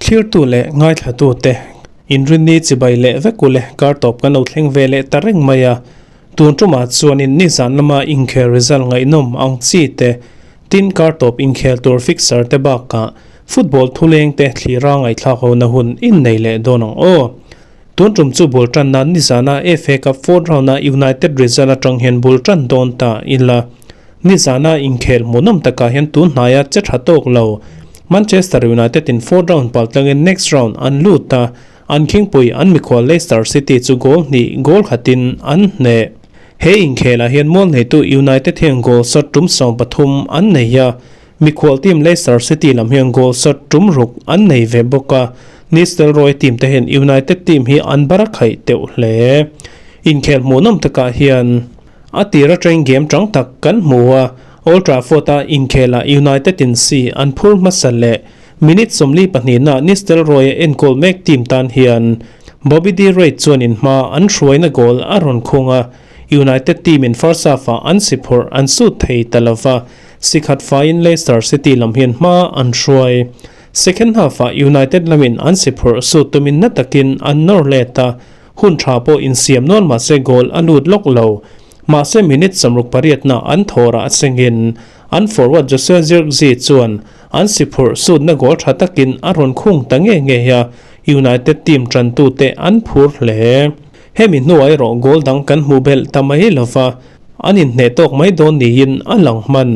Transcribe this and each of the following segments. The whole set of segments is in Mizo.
Thlirtu leh ngaithlatute inrinni chibai leh vek u le kar tawp kan lo thleng ve leh ta reng mai a. Tun tumah chuanin nizan lama inkhel result ngaihnawm ang chi te, tin kar tawp inkhel tur fixer te bakah football thuleng te thlira ngaihthlak hona hun innei leh dawn ang aw. Tun tum chu bul tan nan nizana FA Cup fourth round a United result atang hian bul tan dawn ta ila. Nizana inkhel hmuhnawm takah hian tun hnaia che tha tawk lo. Manchester United in fourth round pal tlangin next round an lut a, an khingpui an mikhual Leicester City chu goal hnih goal khatin an hneh. He inkhelah hian mual neitu United hian goal shot tum 13 an nei a, Mikhual team Leicester City lam hian goal shot tum ruk an nei ve bawk a, Nistelrooy team te hian United team hi an bar a khaih teuh hle. Inkhel hmuhnawm takah hian a tir atangin game tang tak kan hmu a, Old Trafford a inkhelah United in si an phur hmasa leh minute 42 nah Nistelrooy a enkawl mek team tan hian Bobby De Reit chuan in hma an hruaina goal a rawn khung a, United team in first half ah an si phurh an sut thei ta lova, si khat faiin Leicester City lam hian hma an hruai. Second half ah United lamin an si phurh sut tumin na takin an nawr let a, hun tha pawh insiam nual mahse goal a lut lawk lo. Mahse minute 68 na an thawrah a chengin an forward Joshua Zirkzee chuan an si phurh sutna goal tha takin a rawn khung ta nge nge a, United team tantute an phur hle. Hemi hnuah erawh goal dang kan hmuh belh ta mai lova, an inhneh tawk mai dawn niin a lang hman.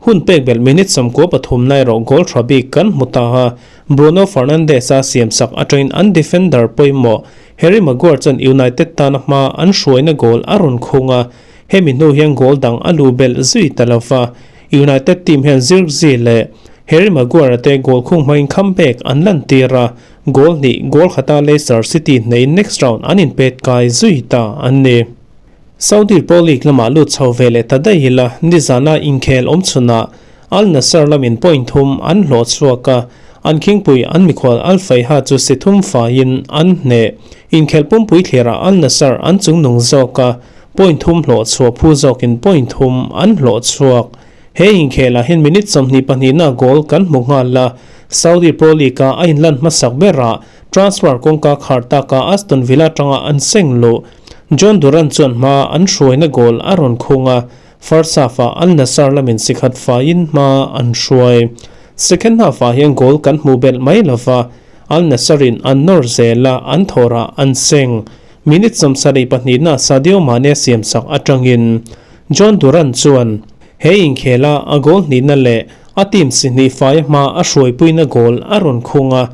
Hun pek belh minute 93 na erawh goal tha bik kan hmu ta a, Bruno Fernandes-a siamsak atangin an defender pawimawh Harry Maguire chuan United tana hma an hruaina goal a rawn khung a, hemi hnu hian goal dang a luh belh zui ta lova, United team hian Zirkzee leh Harry Maguire-a te goal khung hmangin comeback an lantir a, Goal hnih, goal khata Leicester City hneiin next round an inpet kai zui ta an ni. Saudi Pro League lamah lut chho ve leh ta daih ila, nizana inkhel awm chhunah Al Nassr lamin point thum an hlawh chhuak a, an khingpui an mikhual Al Fayha chu si thum faiin an hneh. Inkhel pumpui thlirah Al Nassr an chungnung zawk a, point thum hlawh chhuah phu zawkin point thum an hlawh chhuak. He inkhelah hian minute 22 na goal kan hmu nghal a, Saudi Pro League-a a inlan hmasak berah transfer kawngka khar taka Aston Villa tanga an seng luh. Jhon Duran chuan hma an hruaina goal a rawn khung a, first half-ah Al Nassr lamin si khat faiin hma an hruai. Second half-ah hian goal kan hmuh belh mai lova, Al Nassr-in an nawr zel a, an thawrah an seng. Minute 72 na Sadio Mane siamsak atangin Jhon Duran chuan he inkhela a goal hnihna leh a team si hnih fai hma a hruaipuina goal a rawn khung a,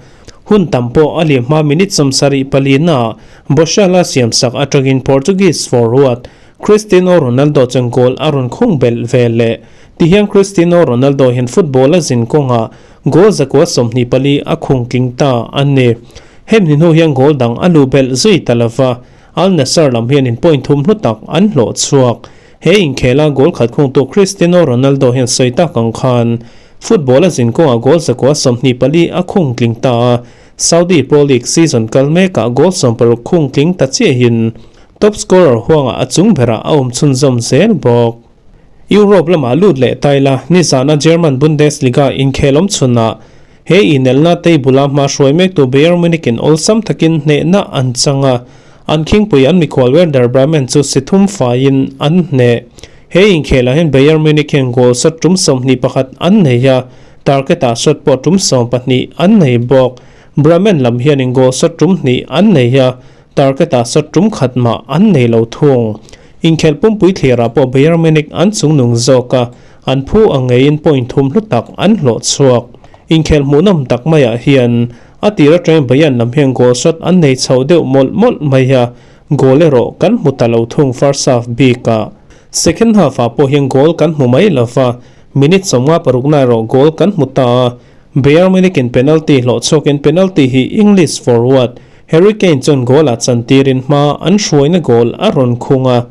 hun tam pawh a liam hma minute 74 na Boshala siamsak atangin Portuguese forward Cristiano Ronaldo chuan goal a rawn khung belh ve leh. Tihian Cristiano Ronaldo hian football a zin kawngah goal 124 a khung tling ta a ni. Hemi hnu hian goal dang a luh belh zui ta lova, Al Nassr lam hian in point thum hlu tak an hlawh chhuak. He inkhela goal khat khungtu Cristiano Ronaldo hian sawi tak ang khan football a zin kawngah goal 124 a khung tling ta a, Saudi Pro League season kal mekah goal 60 khung tling ta chiahin top scorer huangah a chung berah a awm chhunzawm zel bawk. Europe lamah lut leh taila nizana German Bundesliga inkhel awm chhunah he inelna table-a hma hruai mektu Bayern Munich in awlsam takin hnehna an chang a, an khingpui an mikhual Werder Bremen chu si thum faiin an hneh. He inkhelah hian Bayern Munich hian goal shot tum 21 an nei a, target-ah shot pawh tum 12 an nei bawk. Bremen lam hianin goal shot tum hnih an nei a, target-ah shot tum khat mah an nei lo thung. Inkhelh pumpui thlirah pawh Bayern Munich an chungnung zawk a, an phu ang ngeiin point thum hlu tak an hlawh chhuak. Inkhelh hmuhnawm tak maiah hian a tir atangin Bayern lam hian goal shot an nei chho deuh mawlh mawlh mai a, goal erawh kan hmu ta lo thung first half bikah. Second half-ah pawh hian goal kan hmu mai lova, minute 56 na erawh goal kan hmu ta a, Bayern Munich-in penalty hlawh chhuakin penalty hi English forward Harry Kane chuan goal-ah chantirin hma an hruaina goal a rawn khung a,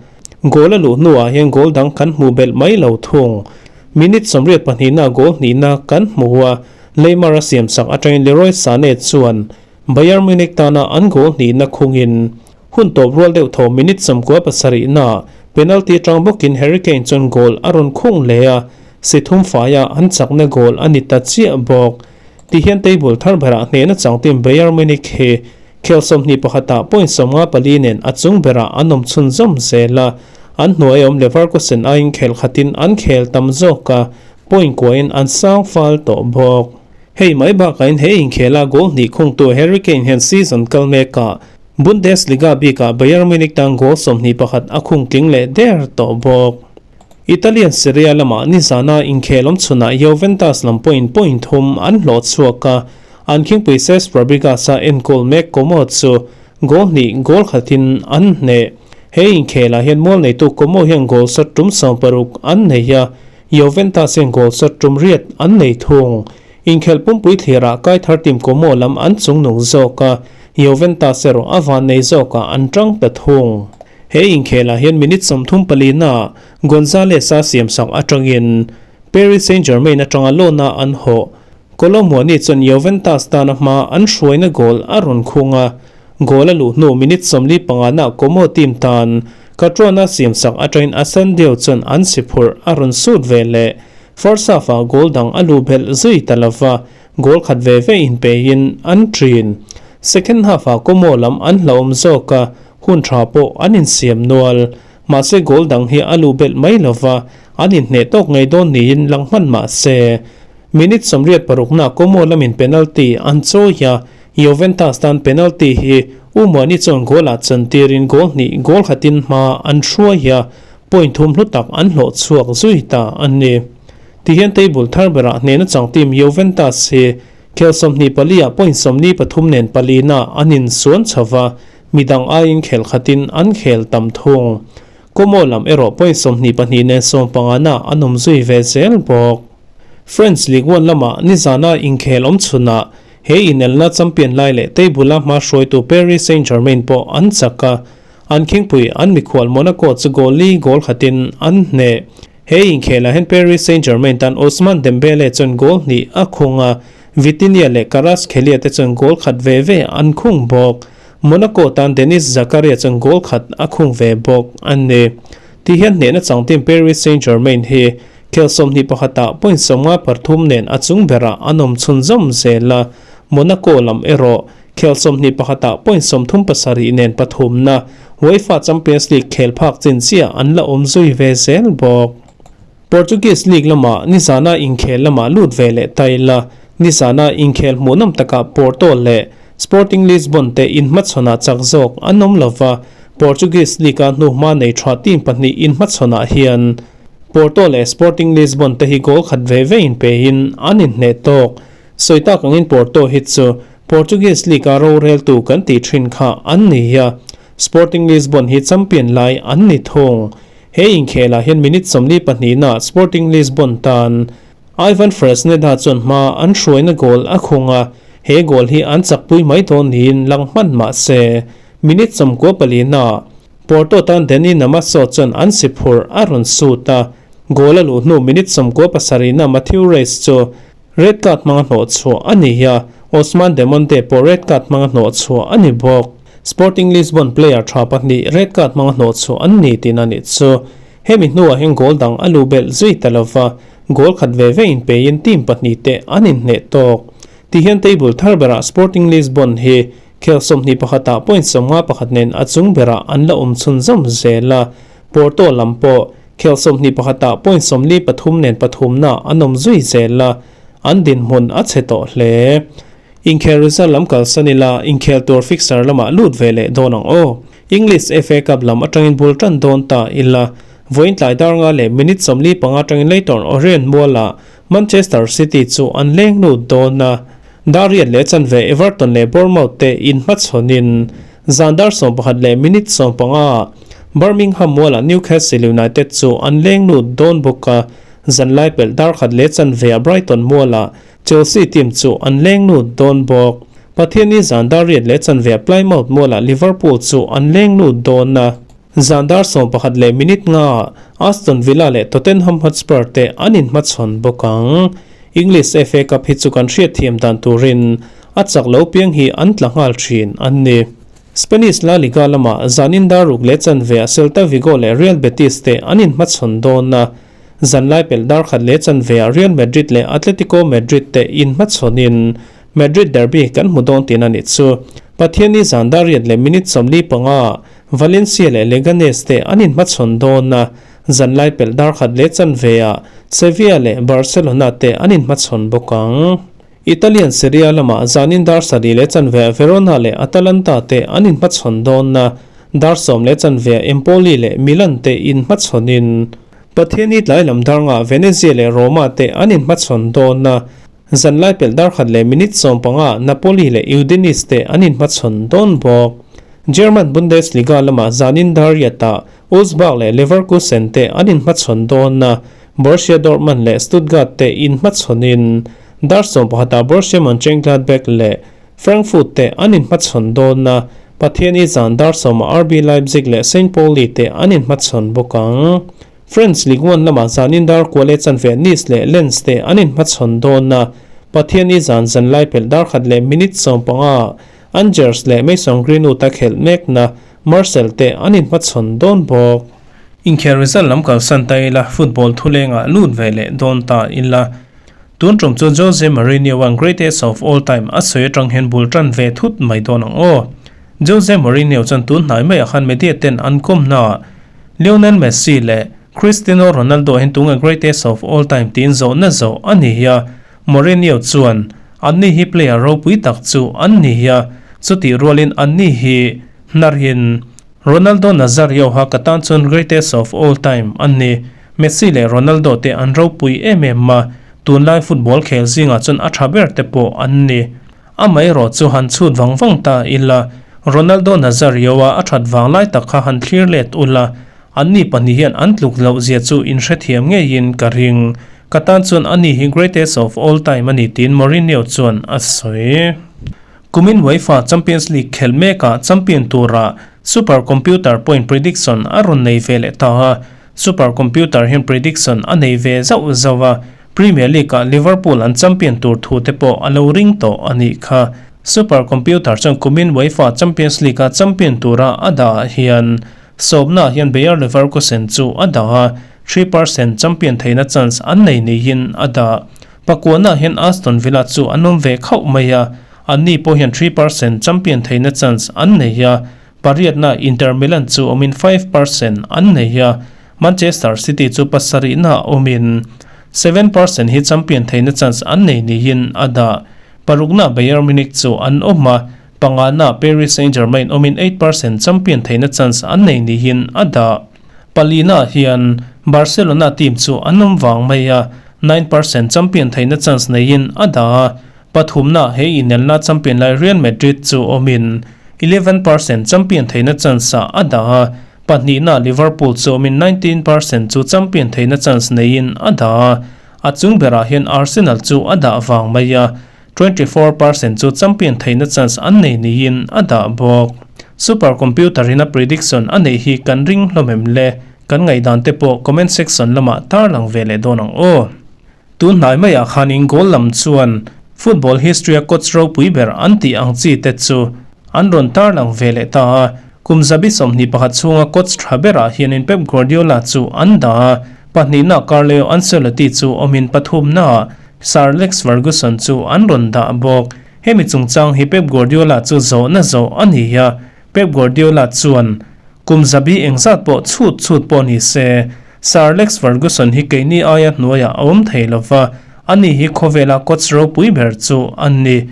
goal a luh hnuah hian goal dang kan hmuh belh mai lo thung. Minute 82 na goal hnihna kan hmu a, Neymar a siamsak atangin Leroy Sane chuan Bayern Munich tana an goal hnihna khungin hun tawp rual deuh thaw minute 97 na penalty atang bawkin Harry Kane chuan goal a rawn khung leh a, si thum faia an chakna goal a ni ta chiah bawk. Ti hian table thar berah hnehna chang team Bayern Munich hi khel 21 ah point 54 nen a chung berah an awm chhunzawm zel a, an hnuai awm Leverkusen aiin khel khatin an khel tam zawk a, point kuahin an sang fal tawh bawk. Hei mai bakahin he inkhela goal hnih khungtu Harry Kane hian season kal mekah Bundesliga bikah Bayern Munich tan goal 21 a khung tling leh der tawh bawk. Italian Serie A lamah nizana inkhel awm chhunah Juventus lam pawhin point thum an hlawh chhuak a, an khingpui Cesc Fabregas-a enkawl mek Como chu goal hnih goal khatin an hneh. He inkhelah hian mual neitu Como hian goal shot tum 60 an nei a, Juventus hian goal shot tum riat an nei thung. Inkhelh pumpui thlirah kai thar team Como lam an chungnung zawk a, Juventus erawh a van nei zawkah an tang ta thung. He inkhelah hian minute 34 na Gonzalez-a siamsak atangin Paris Saint-Germain atanga loan-a an hawh. Kolo Muani chuan Juventus tana hma an hruaina goal a rawn khung a, goal a luh hnu minute 45 na Como team tan Catrona siamsak atangin Asandeo chuan an si phurh a rawn sut ve leh. First half-ah goal dang a luh belh zui ta lova, goal khat ve ve inpeiin an ṭin. Second half-ah Como lam an hlauhawm zawk a, hun tha pawh an insiam nual. Mahse goal dang hi a luh belh mai lova, an inhneh tawk ngei dawn niin lang hman mah se. Minute 86 na Como lamin penalty an chawi a, Juventus tan penalty hi U Muani chuan goal-ah chantirin goal hnih goal khatin hma an hruai a, point thum hlu tak an hlawh chhuak zui ta a ni. Tihian table thar berah hnehna chang team Juventus hi khel 24 ah point 43 nen palina an insuan chho va, midang aiin khel khatin an khel tam thung. Como lam erawh point 22 nen 15 na an awm zui ve zel bawk. French Ligue 1 lamah nizana inkhel awm chhunah he inelna champion lai leh table a hma hruaitu Paris Saint-Germain pawh an chak a, an khingpui an mikhual Monaco chu goal li goal khatin an hneh. He inkhelah hian Paris Saint-Germain tan Ousmane Dembele chuan goal hnih a khung a, Vitinha leh Kvaratskhelia te chuan goal khat ve ve an khung bawk. Monaco tan Denis Zakaria chuan goal khat a khung ve bawk a ni. Ti hian hnehna chang team Paris Saint-Germain hi khel 21 ah point 53 nen a chung berah an awm chhunzawm zel a, Monaco lam erawh khel 21 ah point 37 nen pathumna UEFA Champions League khel phak chin chiah an la awm zui ve zel bawk. Portuguese League lamah nizana inkhel lamah lut ve leh ta ila, nizana inkhel hmuhnawm takah Porto leh Sporting Lisbon te inhmachhawnah chak zawk an awm lova, Portuguese League-a hnuhma nei tha team pahnih inhmachhawnah hian Porto leh Sporting Lisbon te hi goal khat ve ve inpein an inhneh tawk. Sawi tak angin Porto hi chu Portuguese League-a roreltu kan tih thin kha an ni a, Sporting Lisbon hi champion lai an ni thung. He inkhelah hian minute 42 na Sporting Lisbon tan Ivan Fresneda chuan hma an hruaina goal a khung a, he goal hi an chakpui mai dawn niin lang hman mah se. Minute 94 na Porto tan Danny Namaso chuan an si phurh a rawn sut a, goal a luh hnu minute 97 na Matthew Reis chu red card hmanga hnawh chhuah a ni a, Ousmane Demonte pawh red card hmanga hnawh chhuah a ni bawk. Sporting Lisbon player tha pahnih red card hmanga hnawh chhuah an ni tihna nih chu. Hemi hnuah hian goal dang a luh belh zui ta lova, goal khat ve ve inpeiin team pahnih te an inhneh tawk. Ti hian table thar berah Sporting Lisbon hi khel 21 ah point 51 nen a chung berah an la awm chhunzawm zel a, Porto lam pawh khel 21 ah point 43 nen pathumna an awm zui zel a, an dinhmun a chhe tawh hle. Inkhel result lam kalsan ila inkhel tur fixture lamah lut ve leh dawn ang aw. English FA Cup lam atangin bul tan dawn ta ila, vawiin tlai dar nga leh minute 45 atangin Leyton Orient mualah Manchester City chu an leng lut dawn a. Dar riat leh chanve Everton leh Bournemouth te inhmachhawnin zan dar 11 leh minute 15 Birmingham mualah Newcastle United chu an leng lut dawn bawk a, zan lai pelh dar khat leh chanve a Brighton mualah Chelsea team chu an leng lut dawn bawk. Pathianni zan dar riat leh chanve a Plymouth mualah Liverpool chu an leng lut dawn a. Zan dar 11 leh minute nga Aston Villa leh Tottenham Hotspur te an inhmachhawn bawk ang. English FA Cup hi chu kan hriat thiam dan turin a chak lo piang hi an tla nghal thin an ni. Spanish La Liga lamah zanin dar ruk leh chanve a Celta Vigo leh Real Betis te an inhmachhawn dawn a. Zanlai pelh dar khat leh chanveah Real Madrid leh Atletico Madrid te inhmachhawnin Madrid derby kan hmu dawn tihna nih chu. Pathianni zan dar riat leh minute 45 ah Valencia leh Leganes te an inhmachhawn dawn a, zanlai pelh dar khat leh chanveah Sevilla leh Barcelona te an inhmachhawn bawk ang. Italian Serie A lamah zanin dar sarih leh chanveah Verona leh Atalanta te an inhmachhawn dawn a, dar sawm leh chanveah Empoli leh Milan te inhmachhawnin Pathianni tlai lam dar ngah Venezia leh Roma te an inhmachhawn dawn a, zanlai pelh dar khat leh minute 15 Napoli leh Udinese te an inhmachhawn dawn bawk. German Bundesliga lamah zanin dar riatah Augsburg leh Leverkusen te an inhmachhawn dawn a, Borussia Dortmund leh Stuttgart te inhmachhawnin dar 11ah Borussia Mönchengladbach leh Frankfurt te an inhmachhawn dawn a, Pathianni zan dar sawmah RB Leipzig leh Saint Pauli te an inhmachhawn bawk ang. French Ligue 1 lamah zanin dar kua leh chanve Nice leh Lens te an inhmachhawn dawn a, Pathianni zan zanlai pelh dar khat leh minute 15 Angers leh Mason Greenwood a khelh mekna Marseille te an inhmachhawn dawn bawk. Inkhel result lam kalsan ta ila, football thulengah lut ve leh dawn ta ila. Tun tum chu Jose Mourinho-a'n Greatest of all time a sawi atang hian bul tan ve thut mai dawn ang aw. Jose Mourinho chuan tun hnai maiah khan media ten an kawmnaah Lionel Messi leh Cristiano Ronaldo hian tunge Greatest of all time tiin zawhna zawh a ni a. Mourinho chuan, Anni hi player ropui tak chu an ni a, chutih rualin anni hi hnarhin Ronaldo Nazario ha ka tan chuan greatest of all time an ni. Messi leh Ronaldo te an ropui em em a, tunlai football khel zingah chuan a tha ber te pawh an ni. Amaherawh chu han chhut vang vang ta ila, Ronaldo Nazario a a that vang lai tak kha han thlir let ula, anni pahnih hian an tluk loh zia chu in hrethiam ngeiin ka ring. Ka tan chuan ani hi greatest of all time a ni tiin Mourinho chuan a sawi. Kumin UEFA Champions League khelh mekah champion tura Super Computer point prediction a rawn nei ve leh ta a. Super Computer hian prediction a nei ve zauh zauh a, Premier League-ah Liverpool an champion tur thu te pawh a lo ring tawh a nih kha. Super Computer chuan kumin UEFA Champions League-a champion tura a dah hian sawmnaah hian Bayer Leverkusen chu a dah a, 3% champion theihna chance an nei niin a dah. Pakuana hian Aston Villa chu an awm ve khauh mai a, anni pawh hian 3% champion theihna chance an nei a, pariatna Inter Milan chu awmin 5% an nei a, Manchester City chu pasarihna awmin 7% hi champion theihna chance an nei niin a dah. Parukna Bayern Munich chu an awm a, pangana Paris Saint-Germain awmin 8% champion theihna chance an nei niin a dah. Palina hian Barcelona team chu an awm vang mai a, 9% champion theihna chance neiin a dah a, pathumna he inelna champion lai Real Madrid chu awmin 11% champion theihna chance ah a dah a, pahnihna Liverpool chu awmin 19% chu champion theihna chance neiin a dah a, a chung berah hian Arsenal chu a dah vang mai a, 24% chu champion theihna chance an nei niin a dah bawk. Super computer in a prediction a neih hi kan ring hlawm em le? Kan ngaihdan te pawh comment section lamah tarlang ve leh dawn ang aw. Tun hnai maiah khanin goal lam chuan football history a coach ropui ber an tih ang chi te chu an rawn tarlang ve leh ta a. Kum zabi 21 chhunga coach tha berah hianin Pep Guardiola chu an dah a, pahnihna Carlo Ancelotti chu awmin pathumnaah Sir Alex Ferguson chu an rawn dah bawk. Hemi chungchang hi Pep Guardiola chu zawhna zawh a ni a, Pep Guardiola chuan, Kum zabi engzat pawh chhut chhut pawh ni se, Sir Alex Ferguson hi keini aia hnuaiah a awm thei lova, ani hi khawvela coach ropui ber chu a ni.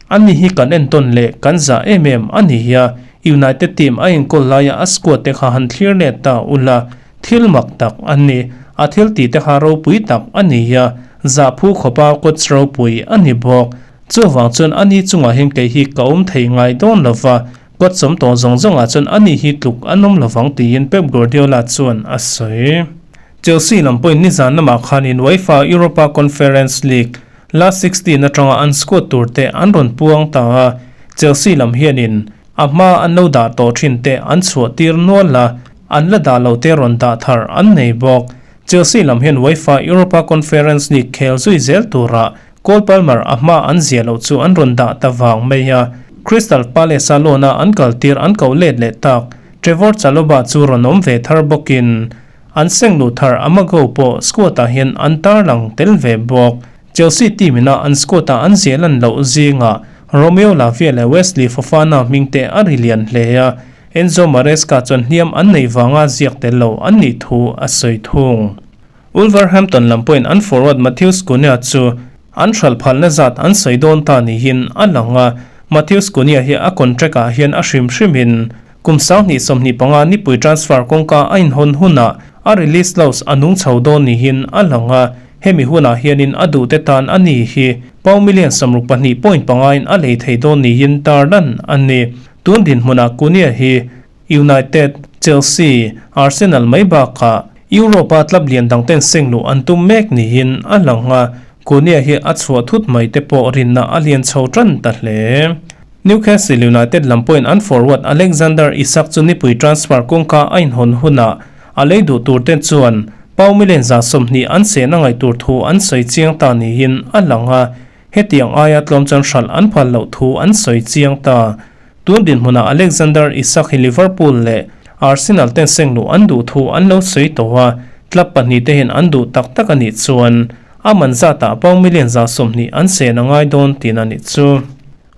Ani hi kan entawn leh kan zah em em a ni a, United team a enkawl laia a squad te kha han thlir let ta ula, Thil mak tak a ni. A thil tih te kha ropui tak a ni a, zahphu khawpa coach ropui a ni bawk. Chuvang chuan ani chungah hian kei hi ka awm thei ngai dawn lo va, coach sawm tawh zawng zawngah chuan ani hi tluk an awm lovang tiin Pep Guardiola chuan a sawi. Chelsea lam pawhin nizan lamah khanin UEFA Europa Conference League last 16 atanga an squad tur te an rawn puang ta a, Chelsea lam hianin A hma an lo dah tawh thin te an chhuah tir nual a, an la dah lo te rawn dah thar an nei bawk. Chelsea lam hian UEFA Europa Conference League khel zui zel turah Cole Palmer a hma an zia loh chu an rawn dah ta vang mai a. Crystal Palace-a loan-a an kal tir an koh let leh tak Trevor Chalobah chu rawn awm ve thar bawkin. An seng luh thar Amago pawh squad-ah hian an tarlang tel ve bawk. Chelsea team ina an squad-a an ziah lan loh zingah Romeo Lavia leh Wesley Fofana hming te a ri lian hle a, Enzo Maresca chuan hliam an neih vanga ziak tel lo an nih thu a sawi thung. Wolverhampton lam pawhin an forward Matheus Cunha chu an hralh phalna zat an sawi dawn ta niin a lang a, Matheus Cunha hi a contract-ah hian a hrim hrimin Kum 2025 nipui transfer kawngka a inhawn hunah a release clause a nung chho dawn niin a lang a, hemi hunah hianin a duhte tan a ni hi pound million 62 point pangain a lei thei dawn niin tarlan a ni. Tun dinhmunah Cunha hi United, Chelsea, Arsenal mai bakah Europe-a club lian dangten seng luh an tum mek niin a lang a, Cunha hi a chhuah thut mai te pawh rinna a lian chho tan ta hle. Newcastle United lam pawhin an forward Alexander Isak chu nipui transfer kawngka a inhawn hunah a lei duh tur te chuan pound million 20 an sehna ngaih tur thu an sawi chiang ta niin a lang a, hetiang aia tlawm chuan hralh an phal loh thu an sawi chiang ta. Tun dinhmunah Alexander Isak hi Liverpool leh Arsenal ten seng luh an duh thu an lo sawi tawh a, club pahnih te hian an duh tak tak a nih chuan a man zatah pound million 20 an sehna ngai dawn tihna nih chu.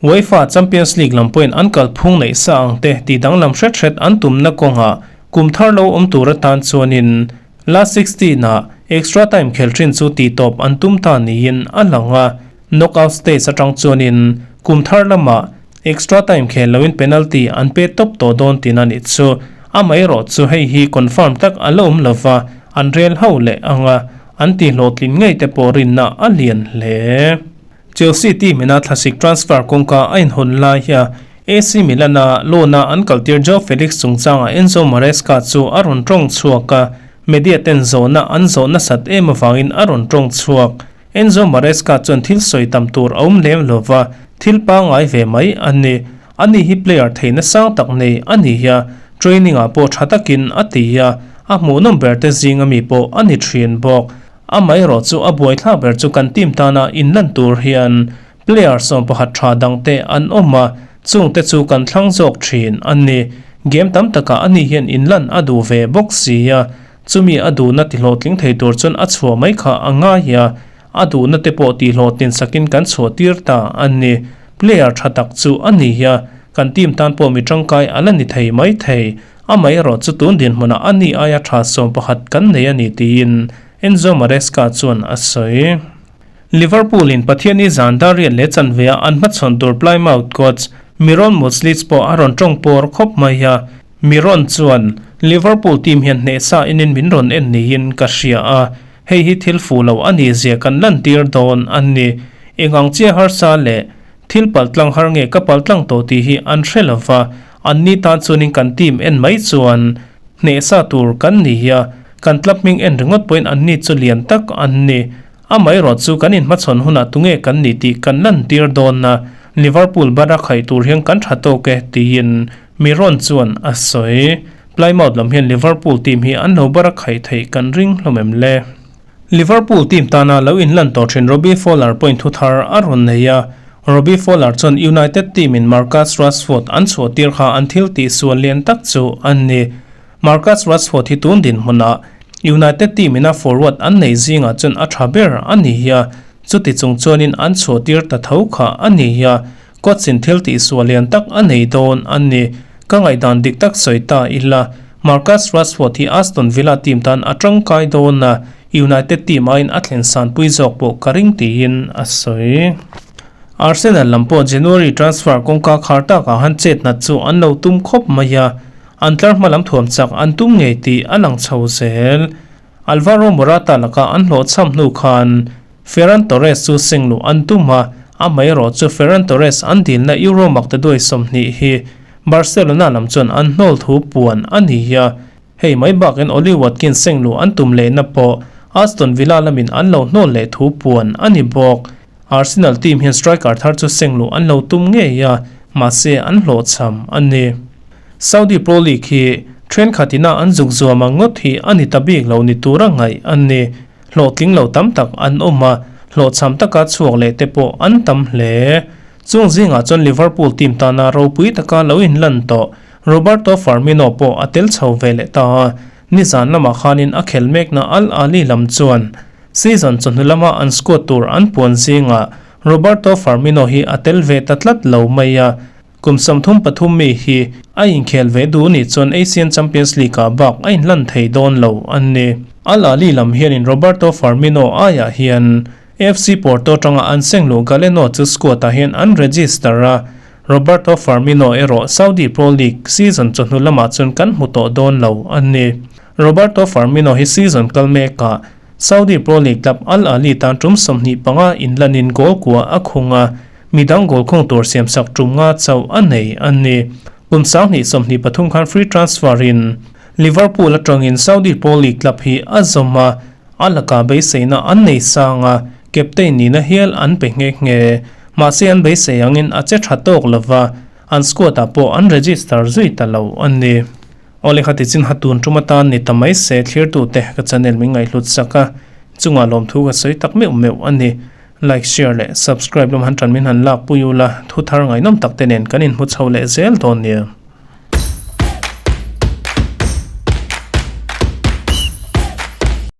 UEFA Champions League lam pawhin an kalphung neih sa ang te tih danglam hret hret an tumna kawngah kum thar lo awm tur atan chuanin last 16 ah extra time khel thin chu tih tawp an tum ta niin a lang a, knockout stage atang chuanin kum thar lamah extra time khel loin penalty an pe tawp tawh dawn tihna nih chu. Amaherawhchu hei hi confirm tak a la awm lova, an rel ho leh ang a, an tihhlawhtlin ngei te pawh rinna a lian hle. Chelsea team ina thlasik transfer kawngka a inhawn lai hian AC Milan-a loan-a an kaltir Joao Felix chungchangah Enzo Maresca chu a rawn tawng chhuak a, media ten zawhna an zawh nasat em avangin a rawn tawng chhuak. Enzo Maresca chuan thil sawi tam tur a awm lem lova, thil pangngai ve mai a ni. Ani hi player theihna sang tak nei a ni a, training-ah pawh tha takin a ti a, a hmuhnawm ber te zinga mi pawh a ni thin bawk. Amaherawh chu a buaithlak ber chu kan team tana inlan tur hian player 11 tha dangte an awm a, chungte chu kan thlang zawk thin a ni. Game tam takah ani hian inlan a duh ve bawk si a, chumi a duhna tihlawhtling thei tur chuan a chhuah mai kha a ngai a, a duhna te pawh tihlawhtlin sakin kan chhuah tir ta a ni. Player tha tak chu a ni a, kan team tan pawh mi tangkai a la ni thei mai thei. Amaherawh chu tun dinhmunah a ni aia tha 11 kan nei a ni tiin Enzo Maresca chuan a sawi. Liverpool in Pathianni zan dar riat leh chanve ah an hmachhawn tur Plymouth coach Miron Muslic pawh a rawn tawng pawr khawp mai a, Miron chuan, Liverpool team hian hnehsa enin min rawn en niin ka hria a, hei hi thil fuh lo a nih zia kan lantir dawn a ni. Eng ang chiah harsa leh thil paltlang har nge ka paltlang tawh tih hi an hre lo va, Anni tan chuanin kan team en mai chuan hnehsa tur kan ni a, kan club hming en ringawt pawhin anni chu lian tak an ni. Amaherawh chu kan inhmachhawn hunah tunge kan ni tih kan lantir dawn a, Liverpool bara khaih tur hian kan tha tawk e, tiin Miron chuan a sawi. Plymouth lam hian Liverpool team hi an lo bara khaih theih kan ring hlawm em le? Liverpool team tana lo inlan tawh thin Robbie Fowler pawhin thu thar a rawn nei a, Robbie Fowler chuan United team in Marcus Rashford an chhuah tir kha an thil tih sual lian tak chu a ni. Marcus Rashford hi tun dinhmunah United team ina forward an nei zingah chuan a tha ber a ni a, chuti chung chuanin an chhuah tir ta tho kha a ni a, Coach in thil tih sual lian tak a nei dawn a ni. Ka ngaihdan dik tak sawi ta ila, Marcus Rashford hi Aston Villa team tan a tangkai dawn a, United team aiin a thlen sanpui zawk pawh ka ring tiin a sawi. Arsenal lam pawh January transfer kawngka khar takah han chet nat chu an lo tum khawp mai a, an tlar hma lam thuam chak an tum ngei tih a lang chho zel. Alvaro Morata laka an hlawhchham hnu khan Ferran Torres chu seng luh an tum a, amaherawh chu Ferran Torres an dilna Euro maktaduai 20 hi Barcelona lam chuan an hnawl thu puan a ni a, hei mai bakin Ollie Watkins seng luh an tum lehna pawh Aston Villa lamin an lo hnawl leh thu puan a ni bawk. Arsenal team hian striker thar chu seng luh an lo tum ngei a, mahse an hlawhchham a ni. Saudi Pro League hi thenkhat ina an zuk zuam ang ngawt hi a ni ta bik lo ni tura ngaih a ni. Hlawhtling lo tam tak an awm a, hlawhchham taka chhuak leh te pawh an tam hle. Chung zingah chuan Liverpool team tana ropui taka lo inlan tawh Roberto Firmino pawh a tel chho ve leh ta a. Nizan lamah khanin a khel mekna Al Ahly lam chuan season chawhnu lama an squad tur an puan zingah Roberto Firmino hi a tel ve ta tlat lo mai a, kum 33 mi hi a inkhel ve duh nih chuan Asian Champions League-ah bak a inhlan thei dawn lo a ni. Al Ahly lam hianin Roberto Firmino aiah hian FC Porto atanga an sengluh Galeno chu squad-ah hian an register a, Roberto Firmino erawh Saudi Pro League season chawhnu lamah chuan kan hmu tawh dawn lo a ni. Roberto Firmino hi season kal mekah Saudi Pro League club Al Ahly tan tum 25 inlanin goal kua a khung a, midang goal khung tur siamsak tum nga chauh a nei a ni. Kum 2023 khan free transfer in Liverpool atangin Saudi Pro League club hi a zawm a, A laka beiseina an nei sang a, captain nihna hial an pe nghe nghe. Mahse an beisei angin a che tha tawk lova, an squad ah pawh an register zui ta lo a ni. Awle kha tichin ha tun tum atan ni ta mai se thlirtute ka channel min ngaihhlut sak a, chungah lawmthu ka sawi tak meuh meuh a ni. Like, share leh subscribe lam han tan min han lak pui ula, thu thar ngaihnawm tak te nen kan inhmu chho leh zel dawn nia.